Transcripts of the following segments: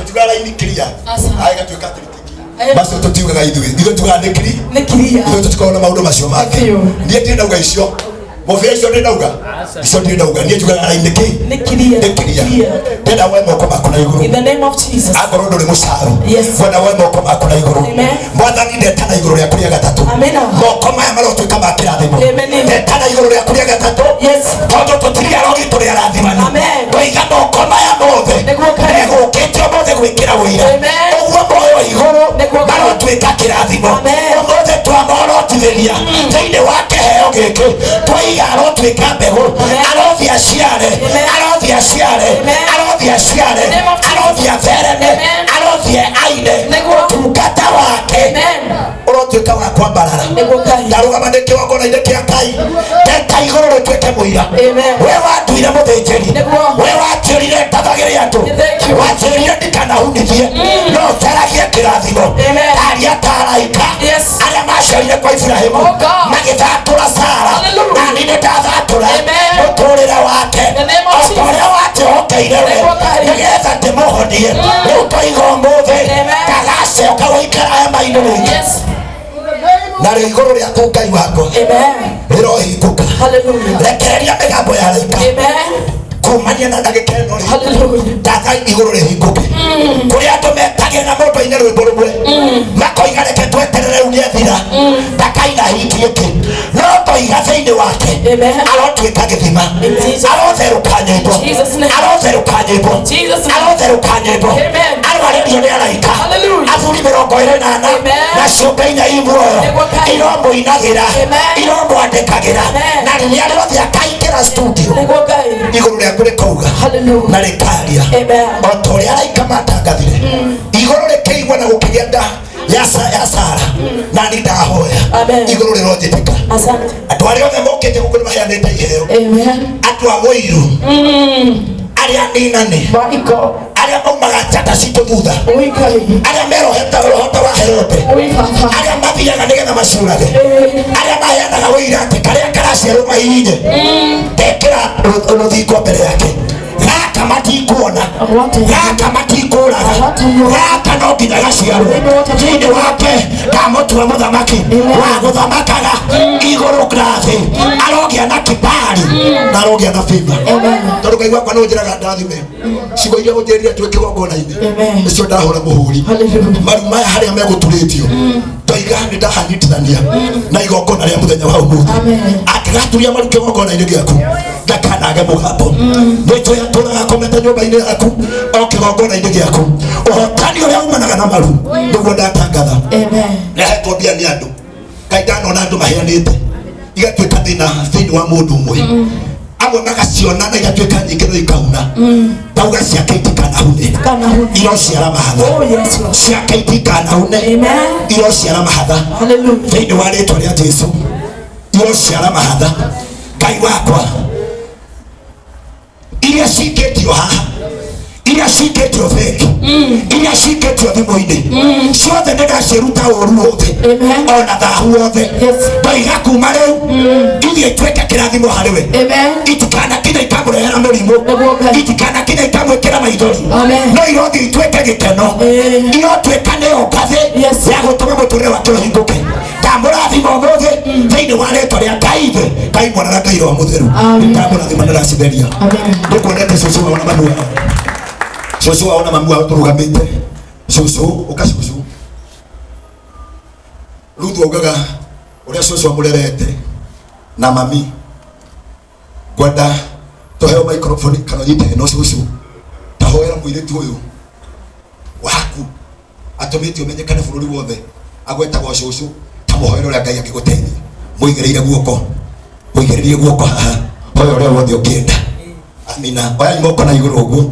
Tũtiugaga raini clear. Aca. Aĩ gatuĩka atĩ nĩ macio tũtiugaga ithuĩ tugaga nĩ clear. Nĩ clear. Ithuĩ tũtikoragwo na maũndũ macio mangĩ. Biũ. Niĩ ndirĩ ndauga icio mũbĩa icio ndĩ ndauga icio ndirĩ ndauga, niĩ njugaga raini kĩ? Nĩ clear. Nĩ clear. Ndenda woe moko maku na igũrũ. In the name of Jesus. Akorwo ndũrĩ mũcaru, Yes. ngwenda woe moko maku na igũrũ. Amen. Mwathani, ndetana igũrũ rĩaku rĩa gatatũ. Amen. Moko maya marotuĩka ma kĩrathimo. Amen. Ndetana igũrũ rĩaku rĩa gatatũ. Yes. Tondũ tũtirĩ arogi, tũrĩ arathimani. Amen. Tũiga moko maya mothe Nĩguo Ngai. megũkĩte ũmũthĩ gwĩkĩra wũira. Amen. Ũguo moyo igũrũ Nĩguo Ngai. marotuĩka kĩrathimo. Amen. Ũmũthĩ twamorotithĩria thĩinĩ wa kĩheo gĩkĩ twaiga, arotuĩka mbegũ. Amen. Arothiĩ aciare. Amen. Arothiĩ aciare. Amen. Arothiĩ aciare. In the name of Jesus. Arothiĩ athereme. Amen. Arothiĩ aine. Nĩguo. Ũtungata wake Amen. ũrotuĩka wa kwambarara. Nĩguo Ngai. Ndarũgama ndĩ kĩgongona-inĩ kĩa Ngai, ndeta igũrũ rĩtuĩke mũira. Amen. We wanduire mũthĩnjĩri. Nĩguo. We wanjĩrire ndathagĩre andũ. Thank you. Wanjĩrire ndikanahunithie no caragie kĩrathimo. Amen. Aria ta araika Yes. arĩa maciarire kwa Iburahĩmu Oh God. magĩthatũra Sara. Hallelujah. Nani nĩ ndathatũra Amen. mũtũrĩre wake The name of o ta Jesus. ũrĩa watĩhokeire we Nĩguo Ngai. nĩgetha ndĩmũhonie. Rĩu toiga ũmũthĩ Amen. ndagacoka gũikara hema-inĩ rĩngĩ. Yes. Narĩo igũrũ rĩaku, Ngai wakwa, Amen. rĩrohingũka. Hallelujah. Rekereria mĩgambo ya araika Amen. kumania na ndagĩka ĩno rĩ. Hallelujah. Ndaga igũrũ rĩhingũke kũrĩa andũ metagĩra mũndũ aine rwĩmbo rũmwe makoiga, "Reke tweterere, rĩu nĩathira, ndakaina hiti ĩngĩ." No toiga thĩinĩ wake Amen. arotuĩka gĩthima. In Jesus- Arotherũka nyĩmbo. Jesus' name. Arotherũka nyĩmbo. Jesus' name. Arotherũka nyĩmbo. Amen. Arwarĩrio nĩ araika. Hallelujah. Athuri 24 Amen. na ciũmbe inya i muoyo Nĩguo Ngai. iromũinagĩra, Amen. iromwandĩkagĩra. Amen. Na rĩrĩa rĩothe akaingĩra studio, Nĩguo Ngai. igũrũ rĩaku rĩkauga Hallelujah. na rĩkaria Amen. o ta ũrĩa araika matangathire igũrũ rĩkĩigua na gũkĩgĩa nda ya Sara. Na ni ndahoya Amen. igũrũ rĩronjĩtĩka. Asante. Andũ arĩa othe mokĩte gũkũ nĩ maheanĩte iheo. Amen. Andũ a wũiru, arĩa ninani, My God. arĩa maumaga njata citũ thutha, Oi Ngai. arĩa meroheta rohota wa Herode, Oi Baba. arĩa mathiaga nĩgetha maciũrage, arĩa maheanaga ũira atĩ karĩa karaciarwo mahihinye, ndekĩra rũthingo mbere yake, gaka matikuona, gaka matikũraga, gaka no nginya gaciarwo. Thĩinĩ wake ndamũtua mũthamaki wa gũthamakaga igũrũ na thĩ. Arogĩa na kibali na arogĩa na favor, Amen. tondũ Ngai wakwa nĩ ũnjĩraga ndathime ciugo iria ũnjĩrire twĩ kĩgongona-inĩ. Amen. Nĩcio ndahũra mũhũri. Hallelujah. Maru maya harĩa megũturĩtio, ndoiga nĩ ndahanyitithania na igongona rĩa mũthenya wa ũmũthĩ. Amen. Angĩgaturia maru kĩgongona-inĩ gĩaku, ndakanage mũgambo. Nĩ njũĩ atũraga akomete nyũmba-inĩ yaku o kĩgongona-inĩ gĩaku. Ũhotani ũrĩa umanaga na maru nĩguo ndatangatha. Amen. Nĩahetwo mbia nĩ andũ. Ngai, ndanona andũ maheanĩte igatuĩka thĩna thĩinĩ wa mũndũ ũmwe, amwe magaciona na igatuĩka nyingĩ no ikauna. Ndauga ciake itikanahune. Kanahune. Irociara mahatha. Oh yes, Lord. Ciake itikanahune. Amen. Irociara mahatha. Hallelujah. Thĩinĩ wa rĩtwa rĩa Jesu irociara mahatha. Ngai wakwa, iria cikĩtio haha, iria cikĩtio bengi, iria cikĩtio thimũ-inĩ ciothe, nĩ ndaciĩruta ũru wothe Amen. ona thahu wothe. Yes. Ndoiga kuma rĩu ithiĩ ituĩke kĩrathimo harĩ we. Amen. Itikanakinya ikamũrehera mũrimũ. Nĩguo Ngai. Itikanakinya ikamwĩkĩra maithori. Amen. No irothiĩ ituĩke gĩkeno. Irotuĩka nĩyo ngathĩ Yes. ya gũtũma mũtũrĩre wake ũhingũke. Ndamũrathima ũmũthĩ thĩinĩ wa rĩtwa rĩa Ngai Ithe, Ngai Mwana na Ngai Roho Mũtheru. Amen. Ndamũrathima na ndacitheria. Amen. Nĩkuonete cũcũ wao na mamu wao, cũcũ wao na mamu wao tũrũgamĩte. Cũcũ ũka, cũcũ Ruthu augaga ũrĩa cũcũ amũrerete na mami. Ngwenda tũheo microphone kana ũnyite ĩno, cũcũ, tahoera mũirĩtu ũyũ waku atũmĩte ũmenyekane bũrũri wothe, agwetagwo cũcũ. Ta mũhoere ũrĩa Ngai angĩgũteithia. Mũigĩrĩire guoko, mũigĩrĩrie guoko haha, hoya ũrĩa wothe ũngĩenda. Amina. Oyai moko na igũrũ ũguo.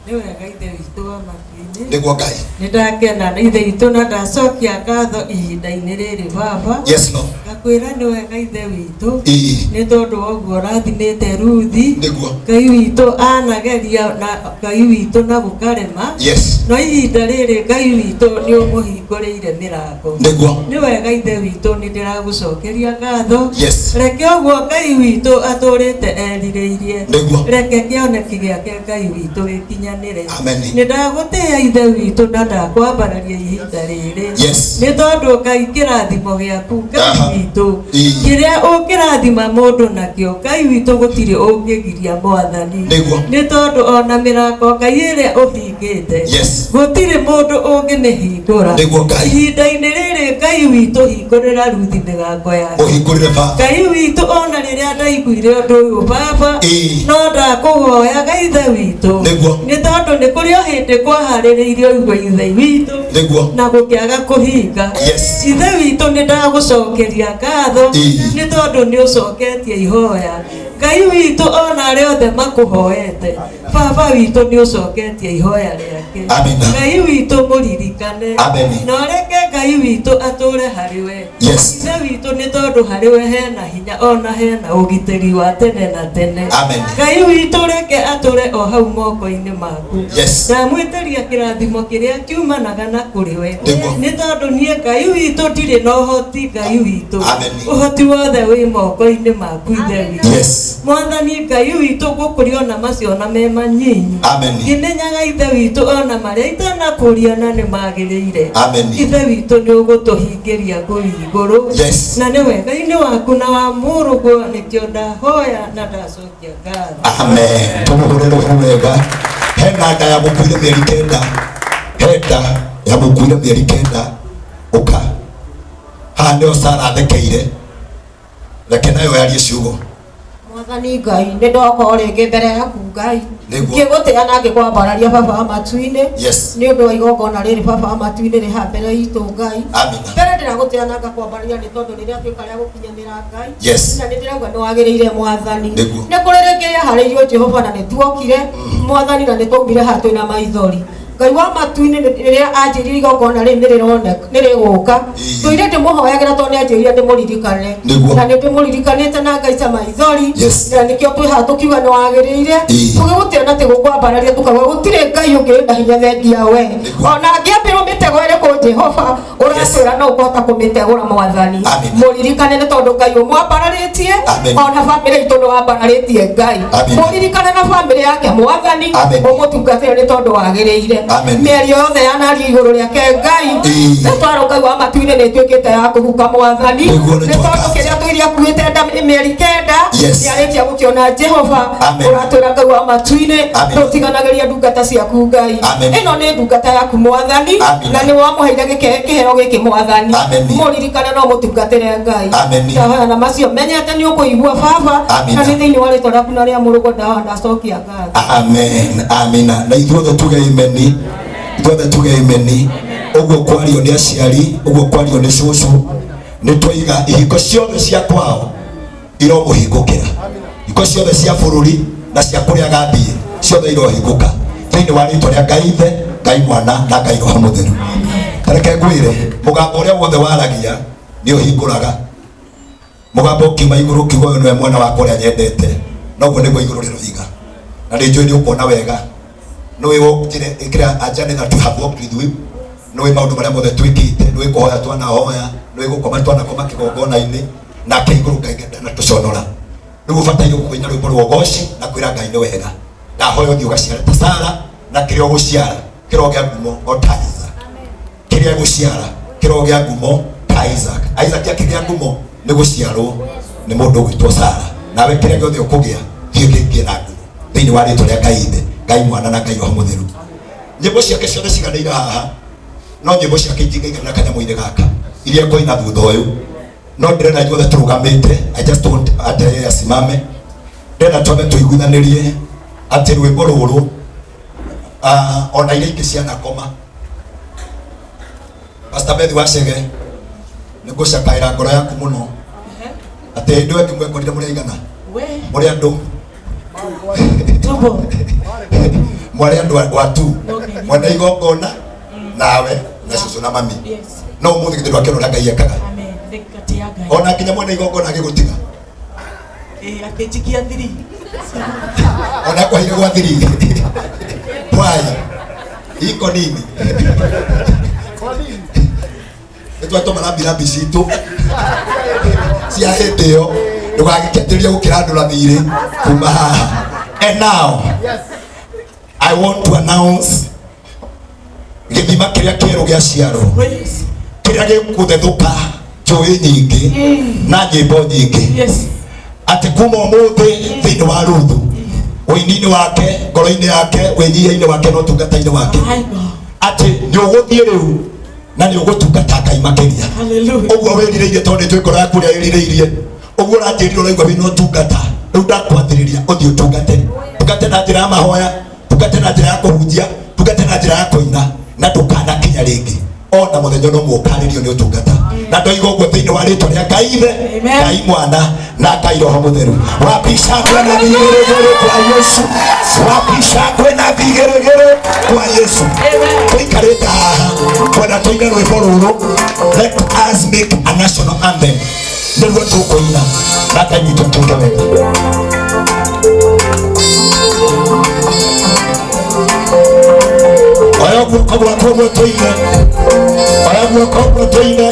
Nĩ wega, Ithe witũ wa matu-inĩ. Nĩguo Ngai. Nĩ ndakena, Ithe witũ, na ndacokia ngatho ihinda-inĩ rĩrĩ, Baba. Yes, Lord. Ndakwĩra nĩ wega ithe witũ. Ĩĩ. Nĩ tondũ wa ũguo ũrathimĩte Ruthi. Nĩguo. Ngai witũ anageria na Ngai witũ na gũkarema. Yes. No ihinda rĩrĩ Ngai witũ nĩ ũmũhingũrĩire mĩrango. Nĩguo. Nĩ wega ithe witũ nĩ ndĩragũcokeria ngatho. Yes. Reke ũguo Ngai witũ atũrĩte erirĩirie. Nĩguo. Reke kĩoneki gĩake Ngai witũ gĩkinyanĩre. Amen. Nĩ ndagũtĩĩa ithe witũ na ndakwambararia ihinda rĩrĩ. Yes. Nĩ tondũ Ngai kĩrathimo gĩaku Ngai Aha. witũ Ĩĩ. kĩrĩa ũngĩrathima mũndũ nakĩo Ngai witũ gũtirĩ ũngĩgiria mwathani. Nĩguo. Nĩ tondũ ona mĩrango Ngai ĩrĩa ũhingĩte Yes. gũtirĩ mũndũ ũngĩmĩhingũra. Nĩguo Ngai. Ihinda-inĩ rĩrĩ Ngai witũ hingũrĩra Ruthi mĩrango yake. Mũhingũrĩre baba. Ngai witũ ona rĩrĩa ndaiguire ũndũ ũyũ baba Ĩĩ. no ndakũhoyaga ithe witũ. Nĩguo. Nĩ tondũ nĩ kũrĩ o hĩndĩ kwaharĩrĩirio igwe ithe witũ Nĩguo. na gũkĩaga kũhinga. Yes. Ithe witũ nĩ ndagũcokeria ngatho Ĩĩ. nĩ tondũ nĩ ũcoketie ihoya. Ngai witũ ona arĩa othe makũhoete baba witũ nĩ ũcoketie ihoya rĩake. Amina. Ngai witũ mũririkane. Amen. Na ũreke Ngai witũ atũre harĩ we. Yes. Ithe witũ nĩ tondũ harĩ we hena hinya ona hena ũgitĩri wa tene na tene. Amen. Ngai witũ reke atũre o hau moko-inĩ maku. Yes. Ndamwĩtĩria kĩrathimo kĩrĩa kiumanaga na kũrĩ we. Nĩguo. Nĩ tondũ niĩ Ngai witũ ndirĩ na ũhoti Ngai witũ. Amen. Ũhoti wothe wĩ moko-inĩ maku ithe witũ. Yes. Mwathani Ngai witũ ngũkũria ona macio ona me manyinyi. Amen. Ngĩmenyaga ithe witũ ona marĩa itanakũria na nĩ magĩrĩire. Amen. Ithe witũ nĩ ũgũtũhingĩria kũu igũrũ. Yes. Na nĩ wega-inĩ waku na wa mũrũguo nĩkĩo ndahoya na ndacokia ngatho. Amen. Tumuhure rũhĩ wega. Hena nda ya mũkuire mĩeri 9. He nda ya mũkuire mĩeri 9. Ũka. Haha nĩho Sara athekeire. Reke nayo yarie ciugo. Mwathani Ngai nĩ ndoka o rĩngĩ mbere yaku Ngai Nĩguo. ngĩgũtĩa na ngĩkwambararia baba wa matu-inĩ Yes. nĩ ũndũ wa igongona rĩrĩ baba wa matu-inĩ rĩ haha mbere itũ Ngai. Amina. Mbere ndĩragũtĩa na ngakwambararia nĩ tondũ rĩrĩa tuĩka rĩa gũkinyanĩra Ngai Yes. na nĩ ndĩrauga nĩ wagĩrĩire mwathani. Nĩguo. Nĩ kũrĩ rĩngĩ rĩaharĩirio Jehova na nĩ tuokire mwathani na nĩ twaumire haha twĩna maithori. Ngai wa matu-inĩ rĩrĩa anjĩrire igongona rĩrĩ nĩ rĩroneka nĩ rĩgũka. Ĩĩ. Tũire ndĩmũhoyagĩra tondũ nĩ anjĩrire ndĩmũririkane. Nĩguo. Na nĩ ndĩmũririkanĩte na ngaica maithori. Yes. Na nĩkĩo twĩ haha tũkiuga nĩ wagĩrĩire. Ĩĩ. Tũgĩgũtĩa na tũgũkwambararia tũkauga gũtirĩ Ngai ũngĩ wĩna hinya thengia we. Nĩguo. Ona angĩambĩrwo mĩtego ĩrĩkũ Jehova ũratwĩra no ũkũhota kũmĩtegũra mwathani. Amen. Mũririkane nĩ tondũ Ngai ũmwambararĩtie Amen. ona bamĩrĩ itũ nĩ wambararĩtie Ngai. Amen. Mũririkane na bamĩrĩ yake mwathani Amen. ũmũtungatĩre nĩ tondũ wagĩrĩire. Amen. Mĩario yothe yanario igũrũ rĩake Ngai. Ĩĩ. Nĩ twarũ Ngai wa matu-inĩ nĩ ĩtuĩkĩte ya kũhuka mwathani. Nĩguo nĩ Nĩ tondũ twaka. kĩrĩa tũirie akuĩte nda mĩeri 9 Yes. nĩarĩkia gũkĩona Jehova. Amen. Ũratwĩra Ngai wa matu-inĩ Amen. ndũtiganagĩria ndungata ciaku Ngai. Amen. Ĩno nĩ ndungata yaku mwathani Amen. na nĩ wamũheire kĩheo gĩkĩ mwathani. Amen. Mũririkane no mũtungatĩre Ngai. Amen. Ndahoya na macio menyete nĩ ũkũigua baba Amen. na nĩ thĩinĩ wa rĩtwa rĩaku na rĩa mũrũguo ndahoya ndacokia ngatho. Amen. Amina. Na ithuothe tuge ameni. Ithuothe tuge ameni. Ũguo kwario nĩ aciari, ũguo kwario nĩ cũcũ. Nĩ twaiga ihingo ciothe cia kwao iromũhingũkĩra. Ihingo ciothe cia bũrũri na cia kũrĩa agathiĩ ciothe irohingũka. Thĩinĩ wa rĩtwa rĩa Ngai Ithe, Ngai Mwana na Ngai Roho Mũtheru. Ta reke ngwĩre, mũgambo ũrĩa wothe waragia nĩ ũhingũraga. Mũgambo ũkiuma igũrũ ũkiuga ũyũ nĩwe mwana wakwa ũrĩa nyendete, noguo nĩguo igũrũ rĩroiga. Na nĩ njũĩ nĩ ũkuona wega. Nĩũĩ kĩrĩa a journey that we have walked with you. Nĩũĩ maũndũ marĩa mothe twĩkĩte, nĩũĩ kũhoya twanahoya, nĩũĩ gũkoma twanakoma kĩgongona-inĩ, nake igũrũ Ngai ndanatũconora. Rĩu ũbataire kũina rwĩmbo rwa ũgoci na kwĩra Ngai nĩ wega. Ndahoya ũthiĩ ũgaciare ta Sara, na kĩrĩa ũgũciara kĩrogĩa ngumo o ta Isaac. Kĩrĩa gũciara kĩrogĩa ngumo ta Isaac. Isaac akĩgĩa ngumo nĩ gũciarwo nĩ mũndũ ũgwĩtwo Sara. Nawe kĩrĩa gĩothe ũkũgĩa thiĩ kĩngĩe na ngumo thĩinĩ wa rĩtwa rĩa Ngai Ithe, Ngai Mwana na Ngai Roho Mũtheru. Nyĩmbo ciake ciothe ciganĩire haha, no nyĩmbo ciake itingĩiganĩra kanyamũ-inĩ gaka iria ngũina thutha ũyũ. No ndĩrenda ithuothe tũrũgamĩte, I just want ate yeye asimame. Ndĩrenda twambe tũiguithanĩrie atĩ rwĩmbo rũrũ ona iria ingĩ cianakoma. Pastor Beth Wacege, nĩ ngũcakaĩra ngoro yaku mũno atĩ hĩndĩ ĩyo ĩngĩ mwekorire mũrĩ aigana? We. Mũrĩ andũ. Tubo. Mwarĩ andũ watu. Okay. Mwena igongona nawe na cũcũ na mami. Yes. No ũmũthĩ githĩ ndwakĩona ũrĩa Ngai ekaga. Amen. Nĩ ngatia Ngai. Ona nginya mwene igongona agĩgũtiga. Ĩĩ, akĩnjikia thiri. Ona kwaire gwa thiri. Why? Iko nini? Nĩtwatũma rambirambi citũ cia hĩndĩ ĩyo, ndũgagĩkĩanjĩrĩrie gũkĩrandũra thirĩ kuma haha. And now I want to announce gĩthima kĩrĩa kĩerũ gĩa ciarwo, Yes. kĩrĩa gĩkũthethũka njũĩ nyingĩ na nyĩmbo nyingĩ, atĩ kuma ũmũthĩ thĩinĩ wa Ruthu, ũini-inĩ wake, ngoro-inĩ yake, wĩnyihia-inĩ wake na ũtungata-inĩ wake, My God. atĩ nĩ ũgũthiĩ rĩu na nĩ ũgũtungata Ngai makĩria. Hallelujah. Ũguo wĩrirĩirie, tondũ nĩ njũĩ ngoro yaku ũrĩa ĩrirĩirie, ũguo ũranjĩrire ũraigua wĩna ũtungata, rĩu ndakwathĩrĩria ũthiĩ ũtungate, tungate na njĩra ya mahoya, tungate na njĩra ya kũhunjia, tungate na njĩra ya kũina, na ndũkanakinya rĩngĩ ona mũthenya no mũkarĩrio nĩ ũtungata. Na ndoiga ũguo thĩinĩ wa rĩtwa rĩa Ngai Ithe, Amen. Ngai Mwana na Ngai Roho Mũtheru. Wapisha kwena vigeregere kwa Yesu, wapisha kwena vigeregere kwa Yesu. Tũikarĩte haha kwenda tũine rwĩmbo rũrũ, let us make a national anthem, nĩruo tũkũina na Ngai witũ tũke wega. Oya guoko gwaku ũguo tũine, oya guoko ũguo tũine.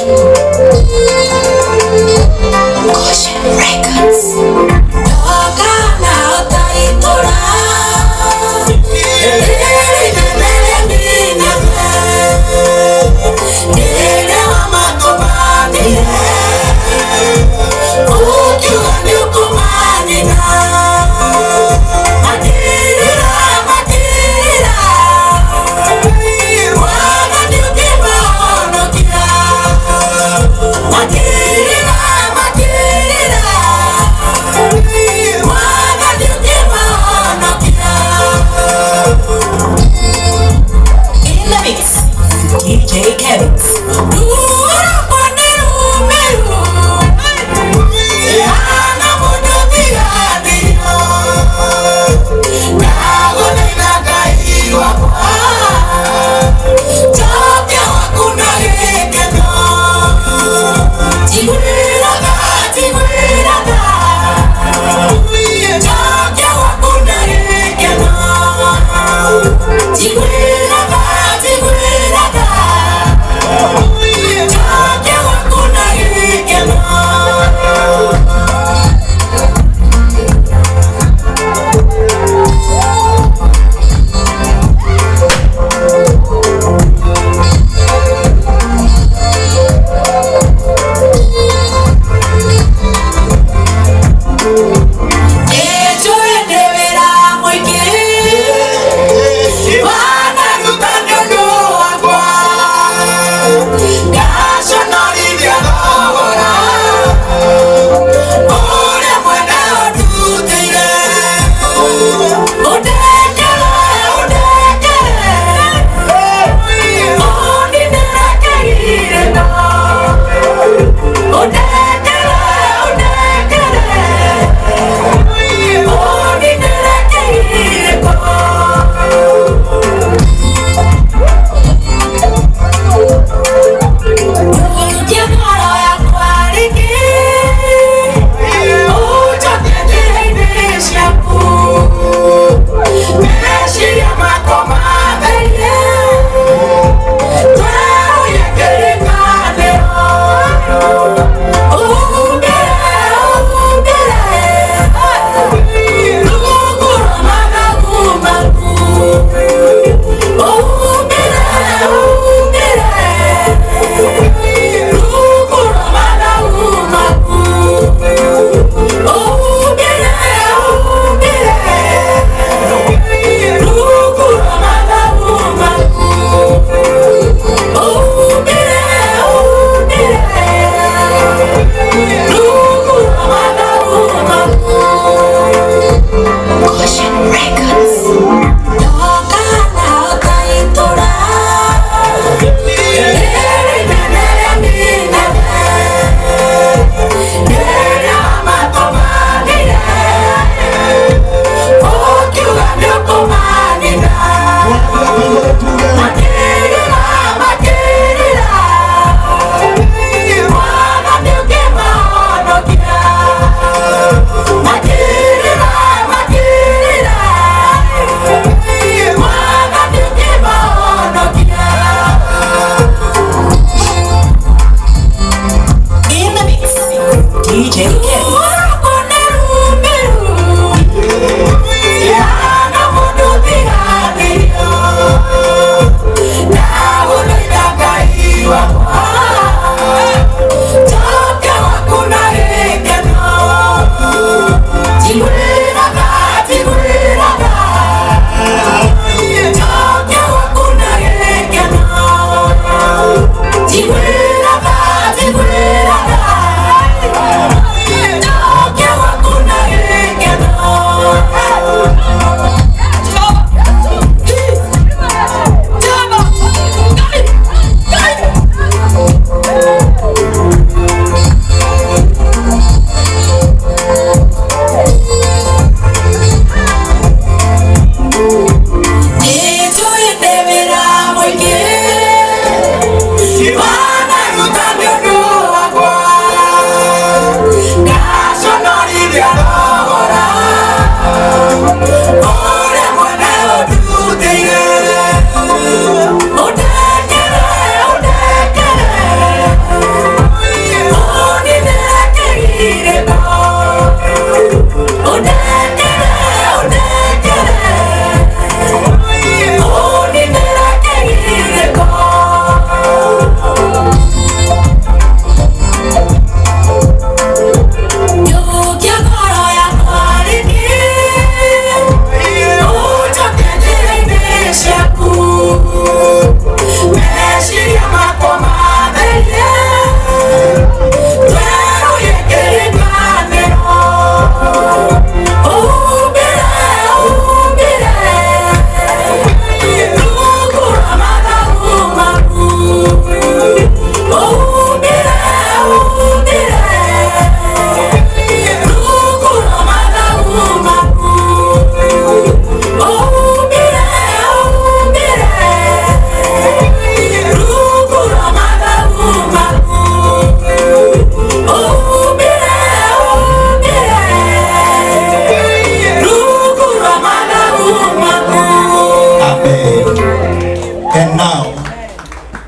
Goshen Records. Toka na utaitora. Makirira, makirira.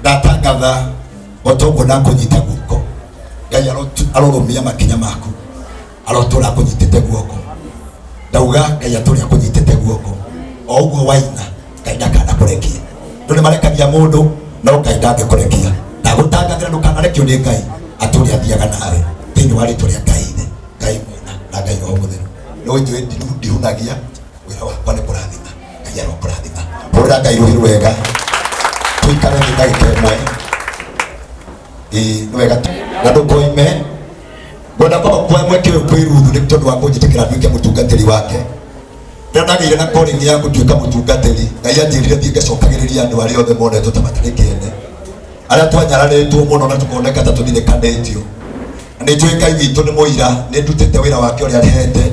Ndatangatha o ta ũguo ndakũnyita guoko, Ngai arorũmia makinya maku, arotũra akũnyitĩte guoko. Ndauga Ngai atũre akũnyitĩte guoko o ũguo waina, Ngai ndakanakũrekie. Andũ nĩ marekagia mũndũ, no Ngai ndangĩkũrekia. Ndagũtangathĩra ndũkanarekio nĩ Ngai, atũre athiaga nawe thĩinĩ wa rĩtwa rĩa Ngai Ithe, Ngai Mwana na Ngai Roho Mũtheru. Nĩ njũĩ ndihunagia, wĩra wakwa nĩ kũrathima. Ngai arokũrathima. Hũrĩra Ngai rũhĩ rwega, tũikare thĩ ndagĩka ĩmwe. Ĩĩ nĩ wega na ndũkoime. Ngwenda kwamba kuoya mweke ũyũ kwĩ Ruthu nĩ tondũ wa kũnjĩtĩkĩra nduĩke mũtungatĩri wake. Rĩrĩa ndagĩire na calling ya gũtuĩka mũtungatĩri, Ngai anjĩrire thiĩ ngacokagĩrĩria andũ arĩa othe monetwo ta matarĩ kĩene, arĩa twanyararĩtwo mũno na tũkoneka ta tũthinĩkanĩtio. Na nĩ njũĩ Ngai witũ nĩ mũira, nĩ ndutĩte wĩra wake ũrĩa ahete.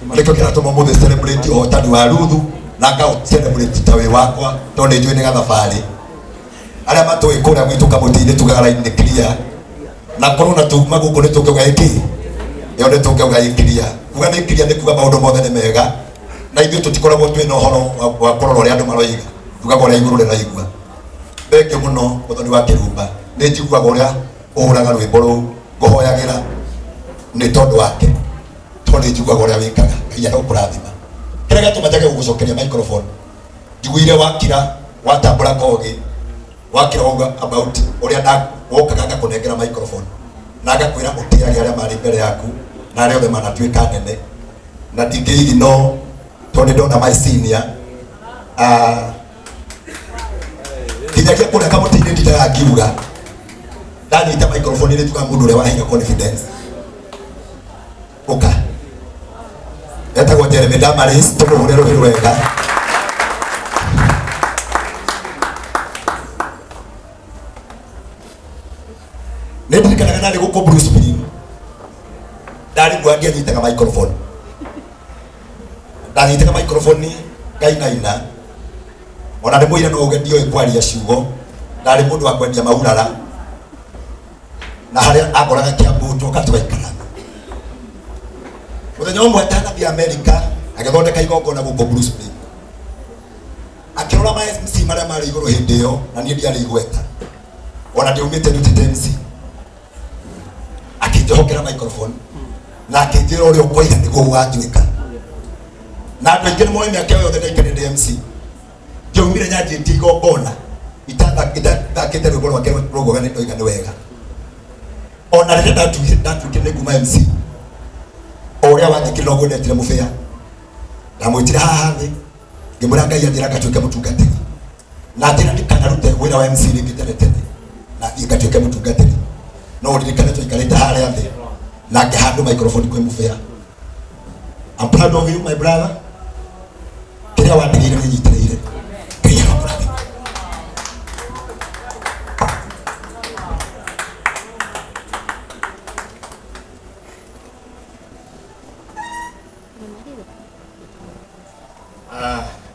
Nĩkĩo kĩratũma ũmũthĩ celebrate ũhotani wa Ruthu na ngaũ celebrate ta wĩ wakwa, tondũ nĩ njũĩ nĩ gathabarĩ. Arĩa matũĩ kũrĩa gwitũ kamũtĩ-inĩ tugaga line nĩ clear, na korwo na tuma gũkũ nĩ tũngĩuga ĩkĩ ĩyo nĩ tũngĩuga ĩ clear. Kuga nĩ clear nĩ kuga maũndũ mothe nĩ mega, na ithuĩ tũtikoragwo twĩna ũhoro wa kũrora ũrĩa andũ maroiga, tugaga ũrĩa igũrũ rĩraigua. Thengiũ mũno mũthoni wa Kĩrumba, nĩ njiguaga ũrĩa ũhũraga rwĩmbo rũu, ngũhoyagĩra nĩ tondũ wake, tondũ nĩ njiguaga ũrĩa wĩkaga. Ngai arokũrathima. Kĩrĩa gĩatũma njage gũgũcokeria microphone, njiguire wakira watambũra kogĩ, wakira wauga about ũrĩa wokaga ngakũnengera microphone na ngakwĩra ũtĩage arĩa marĩ mbere yaku na arĩa othe manatuĩka nene, na ndingĩ no tondũ nĩ ndona my senior nginyagia kũrĩa kamũtĩ-inĩ ndindaga ngiuga ndanyita microphone nĩ njugaga mũndũ ũrĩa waheire confidence ũka etagwo Jeremy Damaris, tũmũhũre rũhĩ rwega. Nĩ ndirikanaga ndarĩ gũkũ Blue Spring, ndarĩ mwangi anyitaga microphone, ndanyitaga microphone ngainaina, ona nĩ mũira no uge ndioĩ kwaria ciugo. Ndarĩ mũndũ wa kwendia maurara, na harĩa akoraga Kiambu twoka tũgaikara. Mũthenya ũmwe atanathiĩ Amerika, agĩthondeka igongona gũkũ Blue Spring, akĩrora ma MC marĩa marĩ igũrũ hĩndĩ ĩyo, na niĩ ndiarĩ igweta ona ndiaumĩte ndutĩte MC, akĩnjohokera microphone na akĩnjĩra ũrĩa ũkoiga nĩguo gũgatuĩka. Na andũ aingĩ nĩ moĩ mĩaka ĩyo yothe ndaikarire ndĩ MC, ndiaumire nyanjĩtie igongona itathakĩte rwĩmbo rwake rũguoga nĩ ndoiga nĩ wega. Ona rĩrĩa ndatuĩkire nĩ nguma MC, o ũrĩa wanjĩkire noguo ndetire mũbĩa, ndamwĩtire haha thĩ ngĩmwĩra Ngai anjĩra ngatuĩke mũtungatĩri, na njĩra ndikanarute wĩra wa MC rĩngĩ tene tene, na thiĩ ngatuĩke mũtungatĩri. No ũririkane twaikarĩte harĩa thĩ na ngĩhandwo microphone kwĩ mũbĩa. I'm proud of you my brother, kĩrĩa wandigĩire nĩ nyitĩrĩire. Ngai arokũrathima.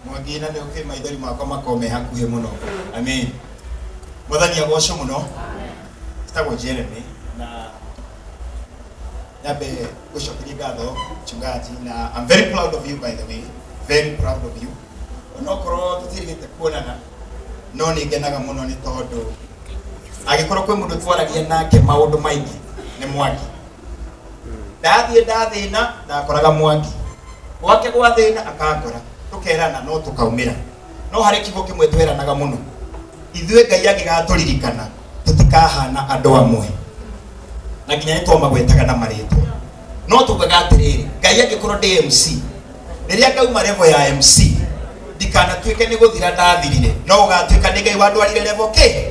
Mwangi na nĩ ũkĩ maithori makwa makorwo me hakuhĩ mũno. Amen. Mwathani agocwo mũno. Njĩtagwo Jeremy na nyambe gũcokeria ngatho mchungaji, na I'm very proud of you, by the way, very proud of you. Onokorwo tũtirĩgĩte kuonana, no nĩ ngenaga mũno nĩ tondũ angĩkorwo kwĩ mũndũ twaragia nake maũndũ maingĩ nĩ Mwangi. Ndathiĩ ndathĩna ndakoraga Mwangi, gwake gwa thĩna akangora, tũkerana no tũkaumĩra. No harĩ kiugo kĩmwe tweranaga mũno ithuĩ, Ngai angĩgatũririkana tũtikahana andũ amwe, na nginya nĩ twamagwetaga na marĩtwa, no tugaga atĩrĩrĩ, Ngai angĩkorwo ndĩ MC, rĩrĩa ngauma level ya MC ndikanatuĩke nĩ gũthira ndathirire, no ũgatuĩka nĩ Ngai wandwarire level kĩ.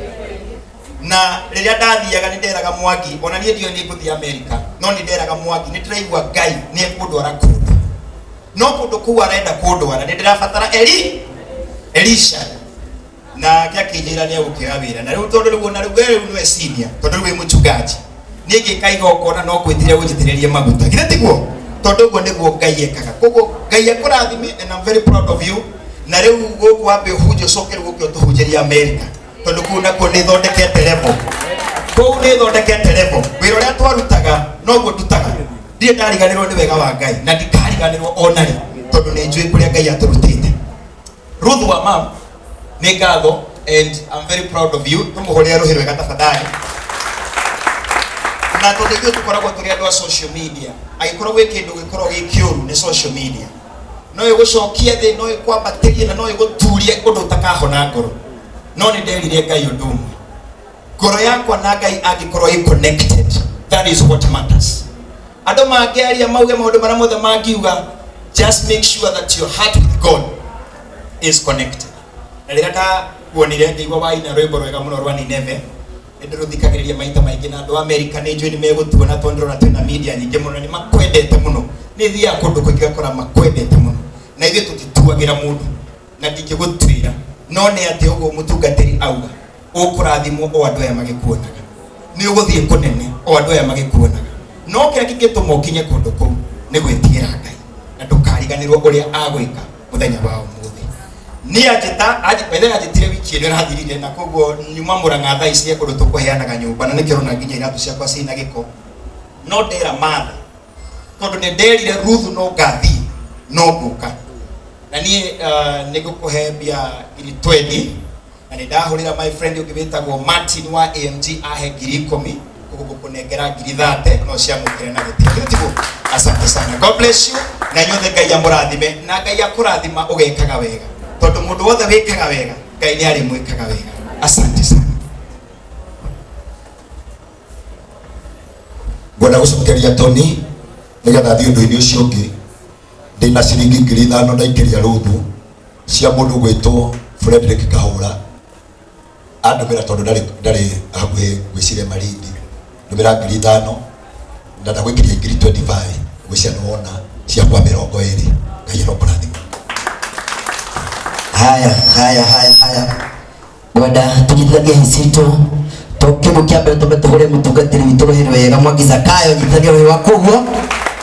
Na rĩrĩa ndathiaga nĩ nderaga Mwangi, ona niĩ ndiũĩ nĩ ngũthiĩ Amerika, no nĩ nderaga Mwangi nĩ ndĩraigua Ngai nĩ ekũndwara kũndũ, no kũndũ kũu arenda kũndwara nĩ ndĩrabatara Eli Elisha. Nake akĩnjĩra nĩ egũkĩoya wĩra na rĩu tondũ rĩu ona rĩu we rĩu nĩwe senior, tondũ rĩu wĩ mũchungaji, niĩ ngĩka igongona no ngwĩtire ũnjitĩrĩrie maguta, githĩ tiguo? Tondũ ũguo nĩguo Ngai ekaga. Koguo Ngai akũrathime and I'm very proud of you. Na rĩu gũkũ wambe ũhunjie, ũcoke rĩu ũke ũtũhunjĩrie Amerika, tondũ kũu nakuo nĩ thondekete level, kũu nĩ thondekete level. Wĩra ũrĩa twarutaga noguo ndutaga, ndirĩ ndariganĩrwo nĩ wega wa Ngai na ndikariganĩrwo ona rĩ, tondũ nĩ njũĩ kũrĩa Ngai atũrutĩte. Ruth wa mam, nĩ ngatho. And I'm very proud of you. Tumuhurire ruhi rwega tafadhali. Na tondu ithuĩ tũkoragwo tũrĩ andũ a social media, angĩkorwo gwĩ kĩndũ gĩkorwo gĩ kĩũru nĩ social media, no ĩgũcokie thĩ, no ĩkwambatĩrie na no ĩgũturie ũndũ ũtakahona ngoro. No nĩ nderire Ngai ũndũ ũmwe, ngoro yakwa na Ngai angĩkorwo ĩ connected, that is what matters. Andũ mangĩaria mauge maũndũ marĩa mothe mangiuga, just make sure that your heart with God is connected. Na rĩrĩa ndakuonire ngĩigua waina rwĩmbo rwega mũno rwa Nineve, nĩ ndĩrũthikagĩrĩria maita maingĩ, na andũ a Amerika nĩ njũĩ nĩ megũtuona tondũ ndĩrona twĩna media nyingĩ mũno, nĩ makwendete mũno. Nĩ thiaga kũndũ kũingĩ ngakora makwendete mũno, na ithuĩ tũtituagĩra mũndũ na ndingĩgũtuĩra, no nĩ atĩ ũguo mũtungatĩri auga, ũkũrathimwo o andũ aya magĩkuonaga, nĩ ũgũthiĩ kũnene o andũ aya magĩkuonaga. No kĩrĩa kĩngĩtũma ũkinye kũndũ kũu nĩ gwĩtigĩra Ngai na ndũkariganĩrwo ũrĩa agwĩka mũthenya wa ũmũthĩ. Niĩ anjĩta bethe anjĩtire wiki ĩno ĩrathirire, na koguo nyuma Mũrang'a thaa ici kũndũ tũkũheanaga nyũmba, na nĩkĩo ũrona nginya iratũ ciakwa ciĩna gĩko. No ndera Martha, tondũ nĩ nderire Ruthu no ngathiĩ no ngũka, na niĩ nĩ ngũkũhe mbia 20,000, na nĩ ndahũrĩra my friend ũngĩ wĩtagwo Martin wa AMG ahe 10,000, koguo ngũkũnengera 30,000, no ciamũkĩre na gĩtĩo. Githĩ tiguo? Asante sana, God bless you, na inyuothe Ngai amũrathime, na Ngai akũrathima ũgekaga wega, tondũ mũndũ wothe wĩkaga wega Ngai nĩ arĩmwĩkaga wega. Asante sana. Ngwenda gũcokeria Tony nĩgetha thiĩ ũndũ-inĩ ũcio ũngĩ. Ndĩna ciringi 5,000 ndaikĩria Ruthu cia mũndũ gwĩtwo Frederick Kahũra, andũmĩra tondũ ndarĩ hakuhĩ ngwĩciria Malindi, ndũmĩra 5,000 na ndagwĩkĩria 25,000, ngwĩciria nĩ wona ciakwa 20. Ngai arokũrathima. Haya, haya, haya, haya, ngwenda tũnyitithanie hĩ citũ to kĩndũ kĩa mbere tũmbe tũhũre mũtungatĩri witũ rũhĩ rwega. Mwangi Zakayo, nyitithania rũhĩ rwaku ũguo,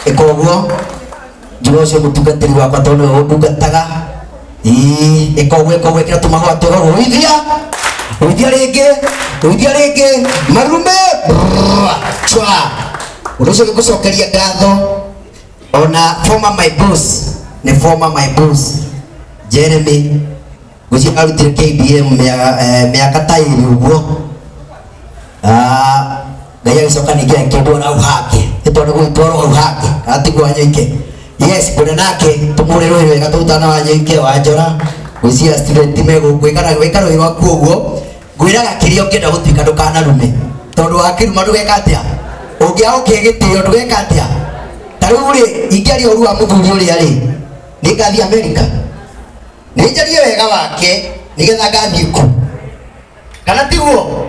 ĩka ũguo, njuga ũcio mũtungatĩri wakwa tondũ nĩwe ũndungataga. Ĩĩ, ĩka ũguo, ĩka ũguo, ĩkĩra tũmahũa twega, rũithia, rũithia rĩngĩ, rũithia rĩngĩ, marume chwa. Ũndũ ũcio ngũcokeria ngatho ona former my boss, nĩ former my boss Jeremy, ngwĩciria arutire KBM mĩaka ta ĩrĩ ũguo. Ngai agĩcoka ningĩ akĩndwara hau hangĩ, nĩ tondũ gũgĩtwarwo hau hangĩ kana tiguo Wanyoike? Yes, ngwenda nake tũmũre rũhĩ rwega tũtana Wanyoike wa Njora. Ngwĩciria student megũkũ, wĩka rũhĩ rwaku ũguo. Ngwĩraga kĩrĩa ũngĩenda gũtuĩka ndũkanarume, tondũ wakĩruma ndũgeka atĩa, ũngĩaga ũkĩhe gĩtĩo ndũgeka atĩa. Ta rĩu rĩ, ingĩaria ũru wa mũthuri ũrĩa rĩ, nĩngathiĩ Amerika, nĩ njarie wega wake nĩgetha ngathiĩ kũ, kana tiguo?